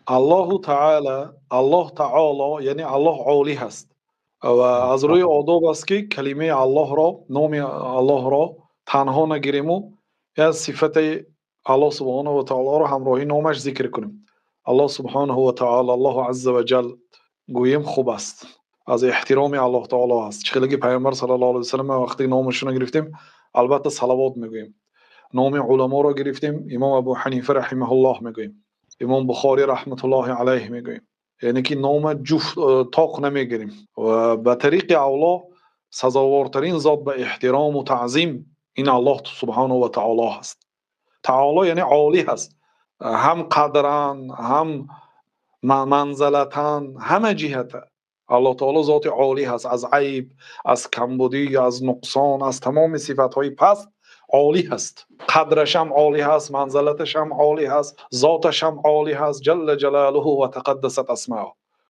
Аллоҳу таъоло, Аллоҳ таъоло, яъне Аллоҳ олӣ ҳаст ва аз рӯи одоб аст, ки калимаи Аллоҳро, номи Аллоҳро танҳо нагирем ва як сифати Аллоҳ субҳонаҳу ва таъолоро ҳамроҳи номаш зикр кунем. Аллоҳ субҳонаҳу ва таъоло, Аллоҳу азза ва ҷалл гӯем хуб аст. Аз эҳтироми Аллоҳ таъоло аст. Чӣ хеле ки Паёмбар саллаллоҳу алайҳи васаллам вақте номашонро гирифтем, албатта салавот мегӯем. Номи уламоро гирифтем, Имом Абӯҳанифа раҳимаҳуллоҳ мегӯем. Имом Бухорӣ раҳматуллоҳи алайҳ мегӯем. Яъне ки ном ҷуфт тоқ намегирем ва ба тариқи авло сазовортарин зот ба эҳтиром ва таъзим ин Аллоҳ субҳонаҳу ва таъоло ҳаст. Таъоло яъне олӣ ҳаст. Ҳам қадран, ҳам манзилатан, ҳама ҷиҳат Аллоҳ таъоло зоти олӣ ҳаст. Аз айб, аз камбудӣ, аз нуқсон, аз тамоми сифатҳои паст олӣ ҳаст. Қадраш ҳам олӣ ҳаст, манзилаташ ҳам олӣ ҳаст, зоташ ҳам олӣ ҳаст. Ҷалла ҷалолаҳу ва тақаддасат асмоуҳ.